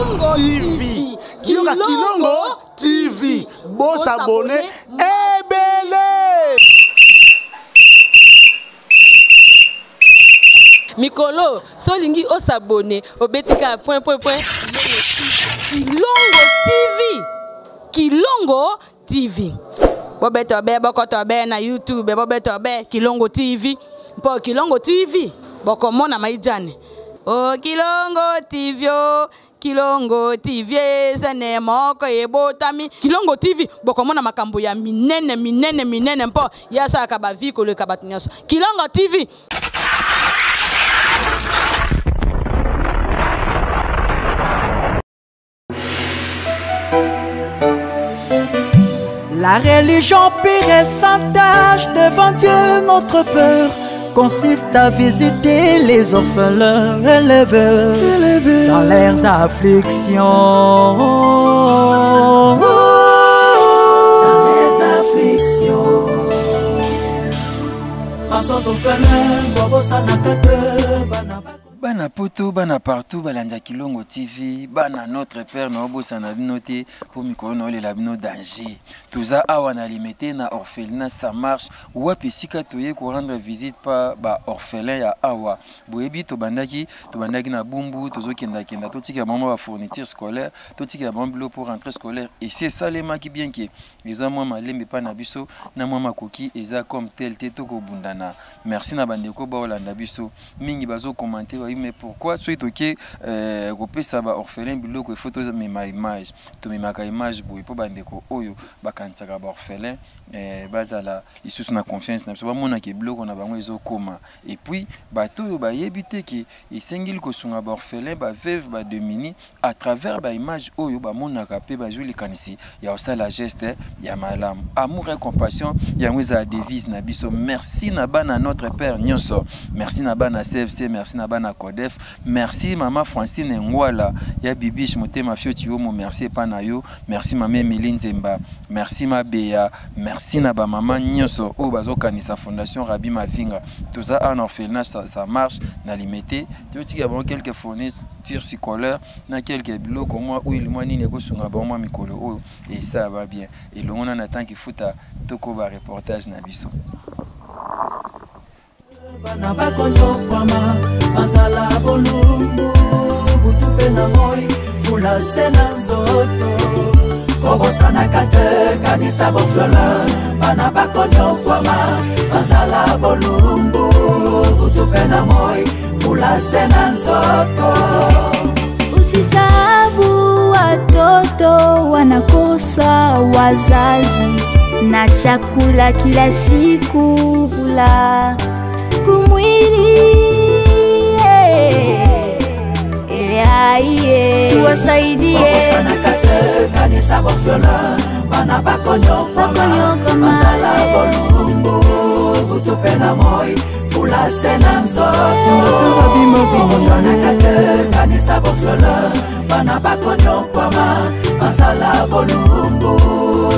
Kilongo TV. Yoka Kilongo TV. Bo s'abonner ebele. Mikolo, solingi o s'abonner, obeti ka point point point. Kilongo TV. Kilongo TV. Bobeto be bokoto be na YouTube, bobeto be Kilongo TV. Mpo Kilongo TV bokomona maijane. O Kilongo TV o Kilongo TV ezane moko ebotami Kilongo TV bokomona makambo ya minene minene minene mpo ye asalaka ba vie koleka bato nyonso. Kilongo TV. La religion pire et sans tâche devant Dieu, notre peur consiste à visiter les orphelins élevés dans leurs afflictions. Dans les afflictions. Passons orphelins, bobosanaka te, bana Bana poto bana partout balanda Kilongo TV bana notre père na obosana bino te po mikolo na olela bino danger toza awa na limete na orphelinat ça marche wapi esika toye ko rendre visite pa ba orphelin ya awa boyebi tobandaki tobandaki na bumbu tozokenda kenda totikela bango ba fourniture scolaire totikela bango biloko pour rentrée scolaire esi esalemaki bien ke eza mwa malembe epai na biso na mwa makoki eza comme tel te tokobundana merci na bandeko baolanda biso mingi bazo commenter bayi mais pourquoi soki toke euh, kopesa ba orphelin biloko il faut tomema image tomemaka image boye mpo bandeko oyo bakanisaka ba orphelin eh, bazala lisusu na confiance na biso bamonaka biloko na bango ezokoma et puis bato oyo bayebi te ke esengeli kosunga ba orphelin ba veuve ba demuni à travers ba image oyo bamonaka mpe bazwi likanisi ya kosala geste ya malamu. Amour et compassion yango ezala devise na biso. Merci na bana notre père nyonso, merci na bana CFC, merci na bana CODEF, merci mama Francine Ngwala ya Bibiche motema fioti yomo, merci epa na yo, merci mama Emilie Nzemba, merci Mabeya, merci na ba mama nyonso oyo bazokanisa fondation Rabbi Mavinga. Toza awa na orphelinat ça, ça marche na Limete, totika bango quelques fournitures scolaires na quelques biloko mwa huile mwa nini ekosunga bango mwa mikolo oyo esala ba bien. Elongo na Nathan Kifuta tokoba reportage na biso. Bana bakonyokwama bazala bolumbu butu mpe na moi fula se na nzoto kobosanaka te kanisa boflole bana bakonyokwama bazala bolumbu butu mpe na moi fula se na nzoto. Usisahau watoto wanakosa wazazi na chakula kila siku vula kumwili tuwasaidie. Kobosanaka te kanisa boflole bana bakonyokwama bazala bolumbu butu mpe na moi fula se na nzoto. Kobosanaka te kanisa boflole bana bakonyokwama bazala bolumbu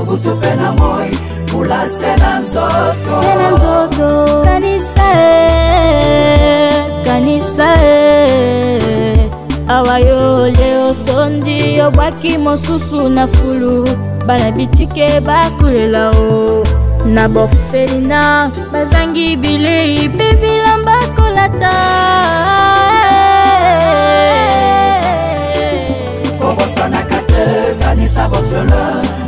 butu mpe na moi fula se na nzoto. Se na nzoto. Kanisa e, kanisa e, awa yo leo tondi obwaki mosusu na fulu bana bitike bakulela o na borfelina bazangi bilei mpe bilamba kolata. Kobosanaka te kanisa boflele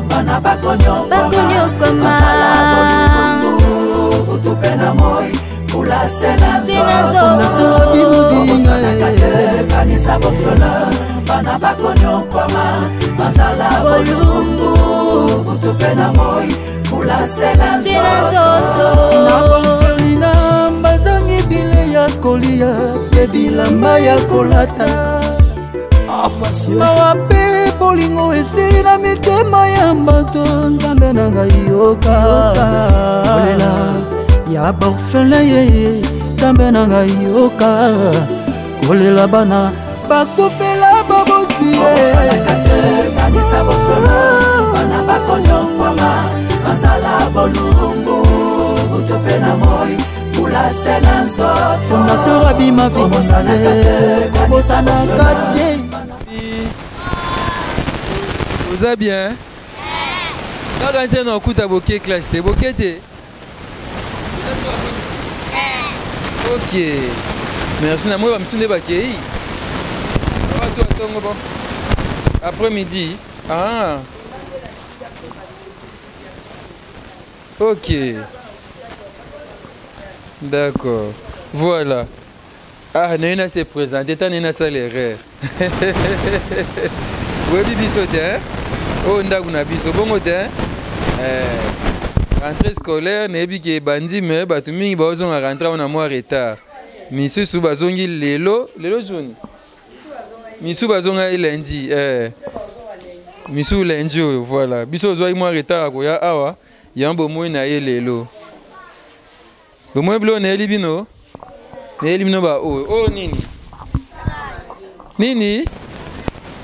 bana bakonyokwama bazala bolumbu butu mpe na moi fula se na nzoto. Kobosanaka te kanisa boflele bana bakonyokwama bazala bolumbu butu mpe na moi fula se na nzoto. Na borfelina bazangi bilei ya kolia mpe bilamba ya kolata. Mawa mpe bolingo esili na mitema ya bato. Nzambe na ngai yoka kolela ya borfelin ye, Nzambe na ngai yoka kolela bana bakufela baboti ye. Kobosanaka te kanisa borfelin bana bakonyokwama bazala bolumbu butu mpe na moi fula se na nzoto. Fondation Rabbi Mavinga, Kobosanaka te, kobosanaka te. Oza bien? Kaka nse na okuta boke classe te, boke te. Ok. Merci na moi ba misu nde bakei. Bato ya tongo bon. Après midi. Ah. Ok. D'accord. Voilà. Ah, naye na se présenter, ta naye na sala erreur. Oyebi biso te, hein? Oyo ndako na biso, bongo te, hein? Eh, rentrée scolaire, nayebi ke ebandi, mais bato mingi baozonga rentrée awa na mwa retard. Misusu bazongi lelo, lelo journée. Misusu bazongaki lundi, eh. Misusu lundi oyo, voilà. Biso ozwaki mwa retard ya koya awa, yango bomoi na ye lelo. Bomoi biloko nayeli bino? Nayeli bino ba oyo. Oyo nini? Nini?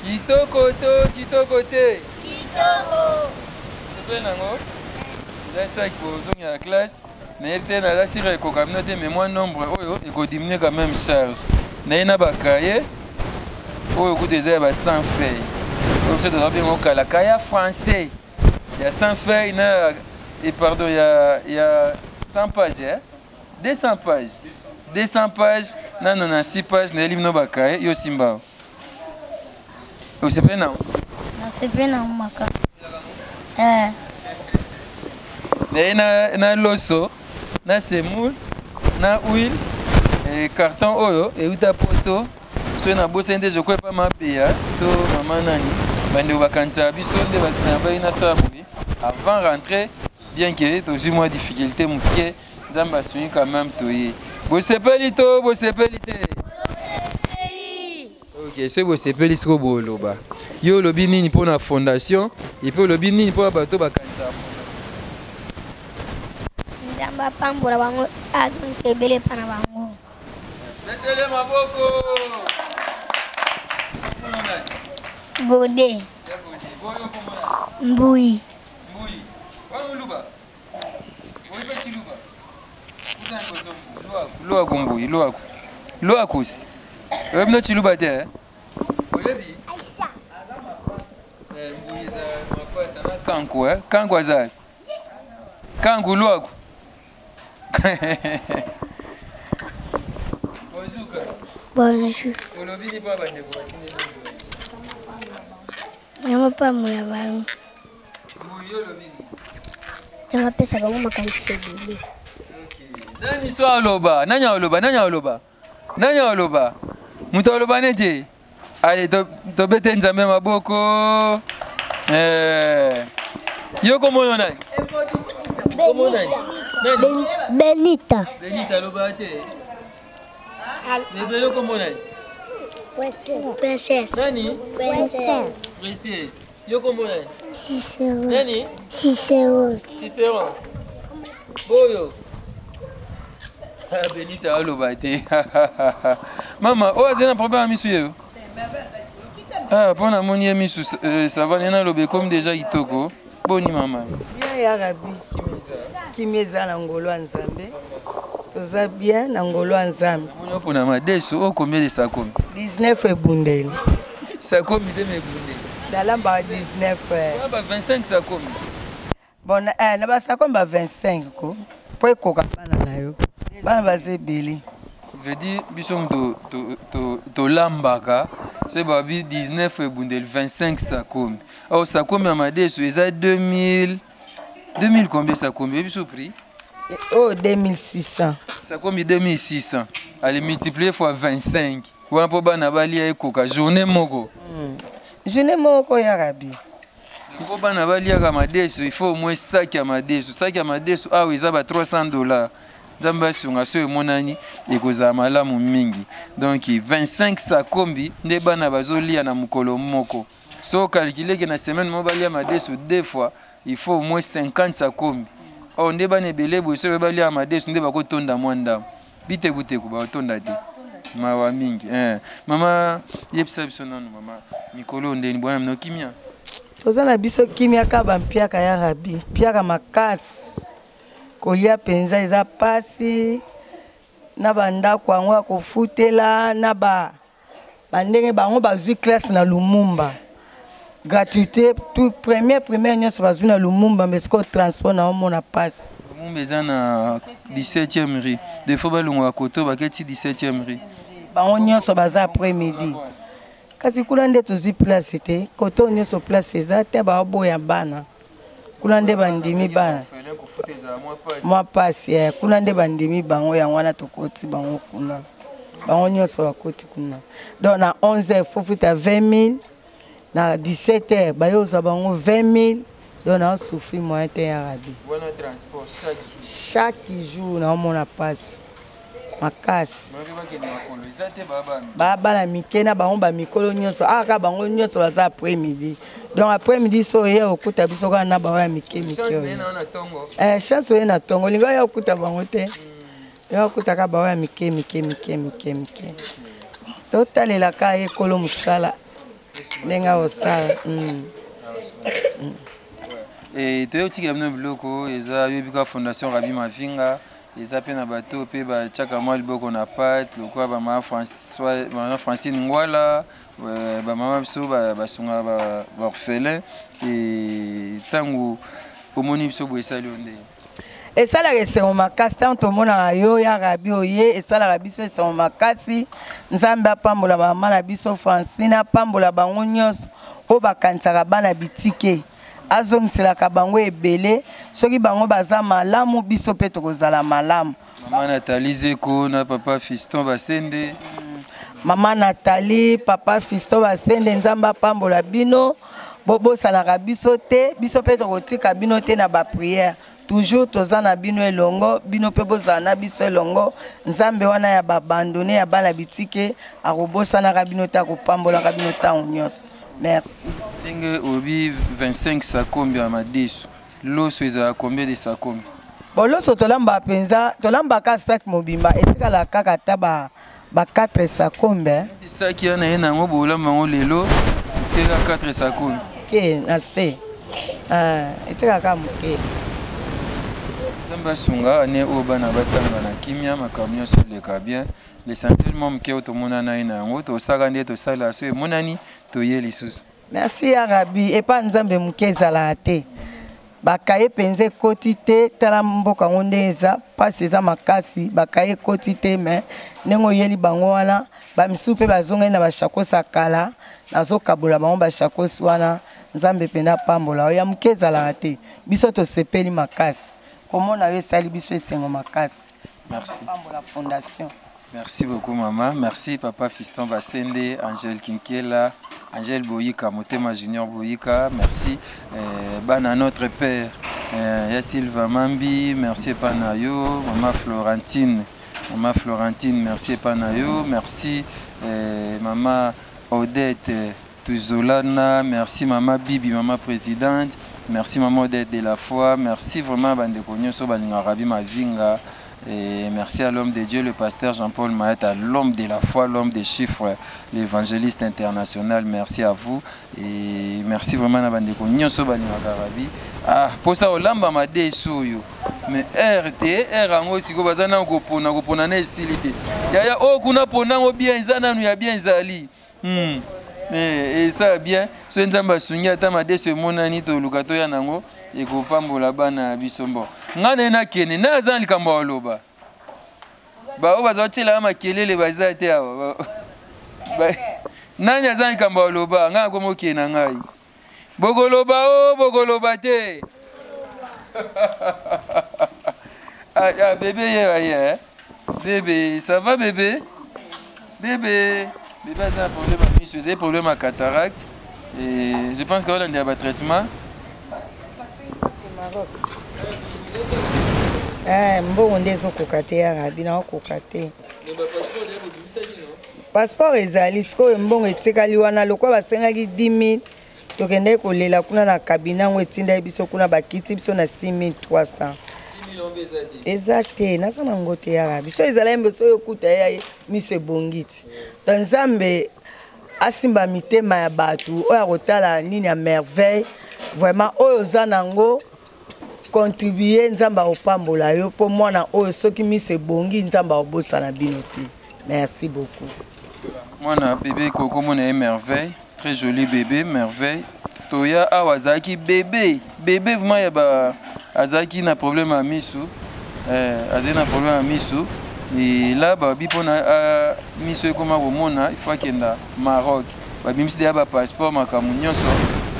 Kitoko to kitoko te? Kitoko. Sepeli nango? Eza saki bozongela classe. Nayebi te naza sire ekoka bino te mais mwa nombre oyo ekodiminue quand même charge. Naye na ba cahier oyo kutu eza ya ba 100 feuilles. Oyo biso toza bengo kala kaya français. Ya 100 feuilles na et pardon ya ya 100 pages eh? 200 pages 200 pages na 96 pages nayeli bino bakaye yo simba osepeli nango nasepeli nango makasi eh. naye na, na loso na semoule na huile e carton oyo euta poto soki nabosani te je crois epa mabeya to mama nani bandeko bakanisaka biso nde nabai nasala boye avant rentrée bien que tozwi mwa difficulté moke nzambe asungi quand même toye bosepeli to bosepeli te ok soki bosepeli sikoyo boloba yo olobi nini mpo na fondation epuis olobi nini mpo na bato bakanisaka nzambe apambola bango azongisa ebele epa na bango Betele maboko. Gode. Mbui. Mbui. Wa muluba. Oyiba chiluba. Luaku mbui, luaku. Luaku. Oyebi no chiluba te? Eh? Oyebi? Eh, mbui eza mapasa na kanku, eh? Kanku aza. Kanku luaku. Bonjour. Bonjour. Olobi nini mpo bandeko batindeli Yango pambola bango. Mbuyi olobi nini? Nzambe apesa bango makanisi ebele. Nani so aloba? Nani aloba? Nani aloba? Nani aloba? Moto aloba neti? Allez, tobete Nzambe maboko. Eh. Yo komona nani? Komona nani? Nani? Benita. Benita aloba te. Bebe yo komona nani? Princesse. Nani? Princesse. Princesse. Yo kombo nani? Cicero. Nani? Cicero. Cicero. Boyo. Ah, Benita aloba te. Mama, oyo azali na problème ya misu ye. Ah, mpo namoni ye misu euh, ça va nena aloba ekomi déjà kitoko. Boni mama. Bien ya Rabbi. Kimia eza na ngolo ya Nzambe. Toza bien na ngolo ya Nzambe. Namoni opona madesu oyo combien de sakomi? 19 ebundeli. Sakomi te mais ebundeli. Nalambaka 19. Eh. Ba 25 sakomi. Bon, eh, na basakomi ba 25 ko. Po ekoka bana na yo. Bana baza ebele. Veut dire biso moto tolambaka soki babi 19 ebundeli 25 sakomi. Or sakomi ya madesu eza 2000 2000 combien sakomi oyebi so prix? Oh 2600. Sakomi 2600. Allez multiplier fois 25. Wana mpo bana balia ekoka journée moko. Journée moko ya rabi. Mpo bana baliaka madesu, il faut au moins sac ya madesu. Sac ya madesu awa eza ba 300 dollars. Nzambe asunga soki emonani ekozala malamu mingi. Donc 25 sakombi nde bana bazolia na mokolo moko. So calculer que na semaine moko balia madesu deux fois, il faut au moins 50 sakombi. Or nde bana ebele boye soki balia madesu nde bakotonda mwa ndambo. Bitekuteku bakotonda te. Mawa mingi. Eh. Mama yebisa biso nanu mama mikolo ndeni bwana mino kimia. Toza na biso kimia ka ba mpiaka ya rabi, mpiaka makasi. Kolia penza eza pasi na ba ndako yango ya kofutela na ba bandenge bango bazwi classe na Lumumba. Gratuité tout première primaire nyonso bazwi na Lumumba, mais sikoyo transport na omona mpasi. Lumumba eza na 17e rue, des fois balongwaka koto baketi 17e rue. Bango nyonso baza après midi, kasi kuna nde tozwi place te, koto nyonso place eza te, baoboya bana kuna nde bandimi bana mwa mpasi eh, kuna nde bandimi bango, yango wana tokoti bango kuna, bango nyonso bakoti kuna. Donc na 11 heures fofuta 20 000, na 17 heures baye ozwa bango 20 000. Donc naosouffrir moyen te ya rabi, chaque jour naomona mpasi makasi. Baa bana mike na bango bamikolo nyonso awa kaka, bango nyonso baza après midi. Donc après midi so oye okuta biso kaka na bango ya mike mike oyo. Chance oye na ntongo, olingi oya okuta bango te, oya okuta kaka bango ya mike mike mike mike mike. Totalelaka ye kolo mosala ndenge akosala. Toye otikela bino biloko eza yoyebi kaka Fondation Rabi Mavinga, eza mpe na bato mpe batiaka mwa liboko na pate lokola bamama François, Francine Ngwala, bamama biso basungaka baorphelin. Ntango omoni biso boye, esali yo nde? Esalaka esengo makasi ntango tomonaka yo ya Rabi oye, esalaka biso esengo makasi. Nzambe apambola bamama na biso Francine, apambola bango nyonso oyo bakanisaka bana bitike, azongiselaka bango ebele. Soki bango baza malamu, biso mpe tokozala malamu. Mama Nathalie Zeko na papa Fiston Basende. Mama Nathalie, papa Fiston Basende, Nzambe apambola bino. Bobosanaka biso te, biso mpe tokotika bino te na baprière. Toujours toza na bino elongo, bino mpe bozala na biso elongo. Nzambe wana ya baabandonnés, ya bana bitike, akobosanaka bino te, akopambolaka bino ntango nyonso. Merci. Ndenge olobi 25 sakombi ya madesu, loso ezala combien de sakombi? Bon, loso tolambaka mpenza, tolambaka sac mobimba, etikala kaka ata ba 4 sakombe. Saki wana ye nango bolamba yango lelo, etieka 4 sakombi? Ke na se etikaka moke. Nzambe asunga ane oyo bana batanga na kimia, makambo nyonso eleka bien. L'essentiel mwa moke oyo tomonana ye na yango, tosaka nde tosala so emonani toye lisusu. Merci ya Rabi. Epa Nzambe moke ezalaka te, bakaye mpenza ekoti te. Tala mboka yango ndenge eza, mpasi eza makasi, bakaye ekoti te. Mais ndenge oyeli bango wana, bamisusu mpe bazongeli na bashakosi ya kala, nazokabola bango bashakosi wana. Nzambe mpenza apambola oyo ya moke ezalaka te. Biso tosepeli makasi komona yo, esali biso esengo makasi. Merci. Pambola fondation. Merci beaucoup maman, merci papa Fiston Basende, Angèle Kinkela, Angèle Boyika, Motema Junior Boyika, merci bana notre père ya Silva Mambi, merci epa na yo, maman Florentine, maman Florentine, merci epa na yo, merci maman Odette Tuzolana, merci maman Bibi, maman présidente, merci maman Odette de la foi, merci vraiment bandeko nyonso balingaka Rabi Mavinga. Et merci à l'homme de Dieu, le pasteur Jean-Paul Maët, l'homme de la foi, l'homme des chiffres, l'évangéliste international. Merci à vous. Et merci vraiment à bandeko nyonso balingaka Rabi. Ah, posa olamba madesu oyo. Mais RT, R yango siko baza na kopona kopona na esili te. Yaya oyo kuna pona ngo bien eza nanu ya bien ezali. Esala bien soki Nzambe asungi, ata madeso emonani, toluka toya nango, ekopambola bana ya biso. Mbo ngai naye nakende na aza na likambo ya koloba, baoyo baza kotielaka makelele baza te awa. Nani aza na likambo ya koloba? Ngai nakomi okende na ngai. Bokoloba o bokoloba te. Ah, ah, bébé ye aye, eh? Bébé, ça va bébé? Bébé, bébé aza na problème ya miso, ezali problème ya cataracte et je pense que olandela batraitement. Mbongo nde ezokoka te ya Rabi, naokoka te. Passeport ezali, sikoyo mbongo etikali wana. Lokola basengaki 10 000, tokendaki kolela kuna na cabinet yango, etindaki biso kuna, bakiti biso na 6300. Eza te, naza nango te ya Rabi. So ezalaki mbe soki okuta ye miso ebongi ti. Donc Nzambe asimba mitema ya bato oyo akotala nini ya merveille vraiment oyo oza nango, contribue, Nzambe akopambola yo mpo mwana oyo soki miso ebongi, Nzambe akobosana bino te. Merci beaucoup. Mwana bébé kokomona ye Merveille, très joli bébé Merveille. Toya awa azalaki bebe, bebe vraiment ya ba azalaki na problème ya misu. Eh, azali na problème ya misu. Et là babi mpona ah, miso ekoma komona, il faut akenda Maroc. Babimisi deya ba passeport makambo nyonso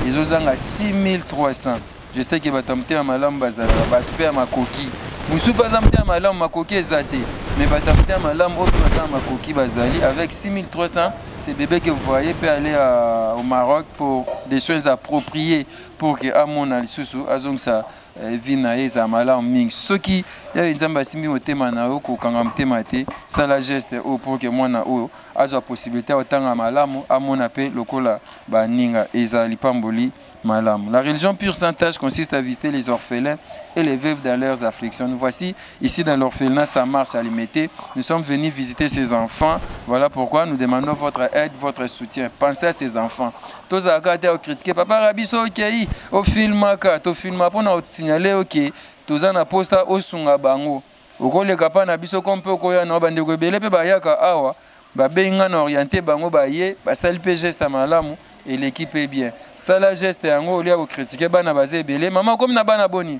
ezozanga 6300. Je sais que bato ya motema malamu bazalaka bato mpe ya makoki mosusu mpe aza motema malamu makoki eza te mais bato ya motema malamu oyo mpe baza na makoki bazali avec 6300 ce bébé que vous voyez peut aller à, au Maroc pour des soins appropriés pour que amona lisusu azongisa eh, vie na ye ezala malamu mingi soki yaye nzambe asimbi motema na yo kokanga motema te sala geste oyo pour que mwana oyo azwa possibilité ya kotanga malamu amona mpe lokola baninga ezala lipamboli malamu. La religion pure sans tache consiste à visiter les orphelins et les veuves dans leurs afflictions. Nous voici ici dans l'orphelinat Ça marche à Limete. Nous sommes venus visiter ces enfants. Voilà pourquoi nous demandons votre aide, votre soutien. Pensez à ces enfants. Tozalaka te critiquer papa Rabiso okei ofilmaka tofilma mpona osignaler oke toza na posta osunga bango okoleka mpa na biso ko mpe okoya na bandeko ebele mpe bayaka awa Babengi nga na oriente bango baye basali pe geste ya malamu eleki pe bien. Sala geste yango olia ko critiquer bana baza ebele. Mama okomi na bana boni?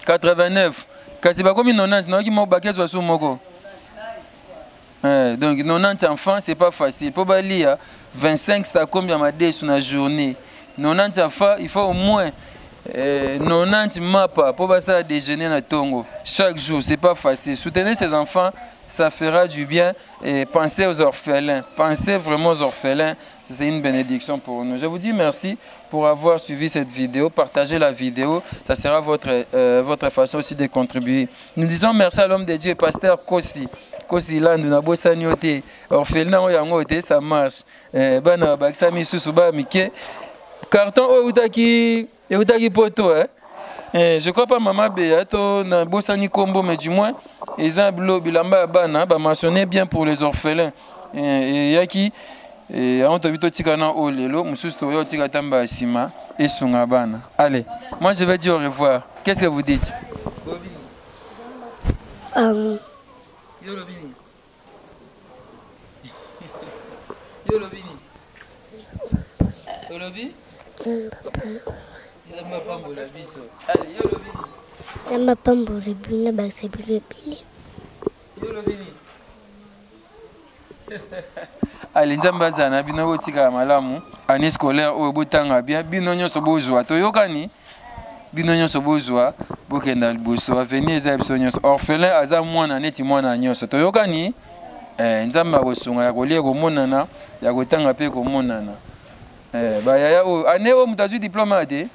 89. Kasi bakomi 90 nayoki moko bakezwa su moko. Eh, donc 90 enfants c'est pas facile. Po balia 25 sakombi ya madesu na journée. 90 enfants il faut au moins eh, 90 mapa po basala déjeuner na tongo chaque jour c'est pas facile. Soutenez ces enfants ça fera du bien et pensez aux orphelins pensez vraiment aux orphelins c'est une bénédiction pour nous je vous dis merci pour avoir suivi cette vidéo partagez la vidéo ça sera votre, euh, votre façon aussi de contribuer nous disons merci à l'homme de Dieu pasteur Kosi Kosi Landu nabosani yo te orphelin oyo yango te ça marche eh, bana bakisa misusu ba mike carton oyo eutaki eutaki poto eh? Eh, je crois pas mama beya to nabosani kombo mais du moins eza bilo bilamba ya bana bamentionne bien pour les orphelins eh, eyaki eh, yango tobi totika na oyo lelo mosusu toya otika tamba ya nsima esunga bana allez moi je vais dire au revoir qu'est ce que vous dites um. Yo olobi nini? Olobi? Nzambe apambola biso. Allez, yo olobi nini? Nzambe apambola bino abakisa bino ebele. Yo olobi nini? Ale Nzambe azala na bino botikala malamu. Année scolaire oyo botanga bien, bino nyonso bozwa. Toyokani? Bino nyonso bozwa bokenda liboso. Avenir eza ya biso nyonso. Orphelin aza mwana neti mwana nyonso. Toyokani? Eh, Nzambe akosunga ya kolia ekomonana, ya kotanga mpe ekomonana. Eh, bayaya oyo année oyo moto azwi diplôme ya te?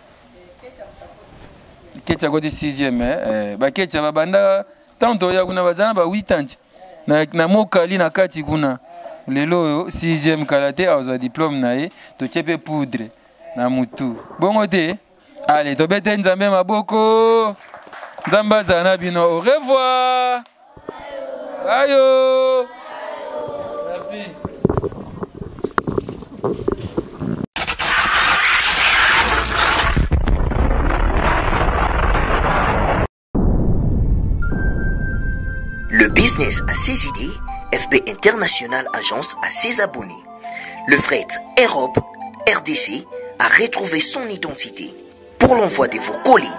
Keti akoti 6e eh, eh, baketi babanda ntango toya kuna baza na ba 8 ans na, na mokali na kati kuna lelo oyo 6e kala te azwa diplôme na ye totie mpe poudre na mutu bongo te ale tobete nzambe maboko nzambe azala na bino au revoir ayo merci Le business a ses idées, FB International Agence a ses abonnés. Le fret Europe RDC a retrouvé son identité. Pour l'envoi de vos colis,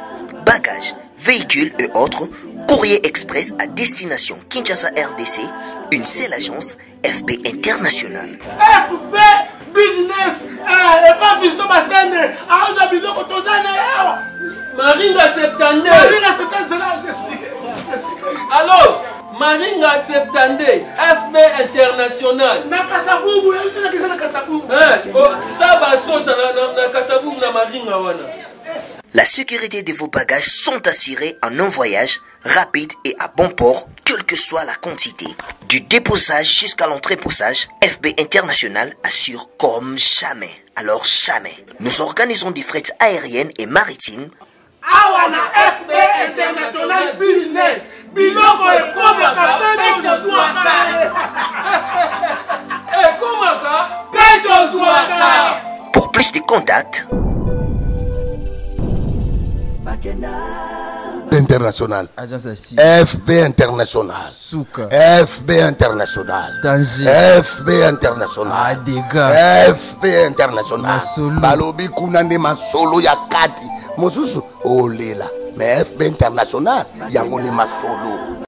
bagages, véhicules et autres, Courrier Express à destination Kinshasa RDC, une seule agence FB International. FB Business eh, epa Fiston Basene aoza biloko toza na ye awa Maringa 72 Maringa 72 zela explique Allo Maringa 72 FB International na Kasavubu yebisa na Kasavubu eh, oh, Saba Sosa na, na, na Kasavubu na Maringa wana La sécurité de vos bagages sont assurées en un voyage rapide et à bon port, quelle que soit la quantité. Du déposage jusqu'à l'entreposage, FB International assure comme jamais. Alors jamais. Nous organisons des frais aériennes et maritimes. Awa na FB International Business, biloko ekomaka mpe tozwaka. Ekomaka mpe tozwaka. Pour plus de contacts, International. Agence ya si. FB International. Suka. FB International. Danger. FB International. Ah, dégâts. FB International. Masolo. Balobi kuna nde masolo ya kati. Mosusu olela. Mais FB International yango nde masolo.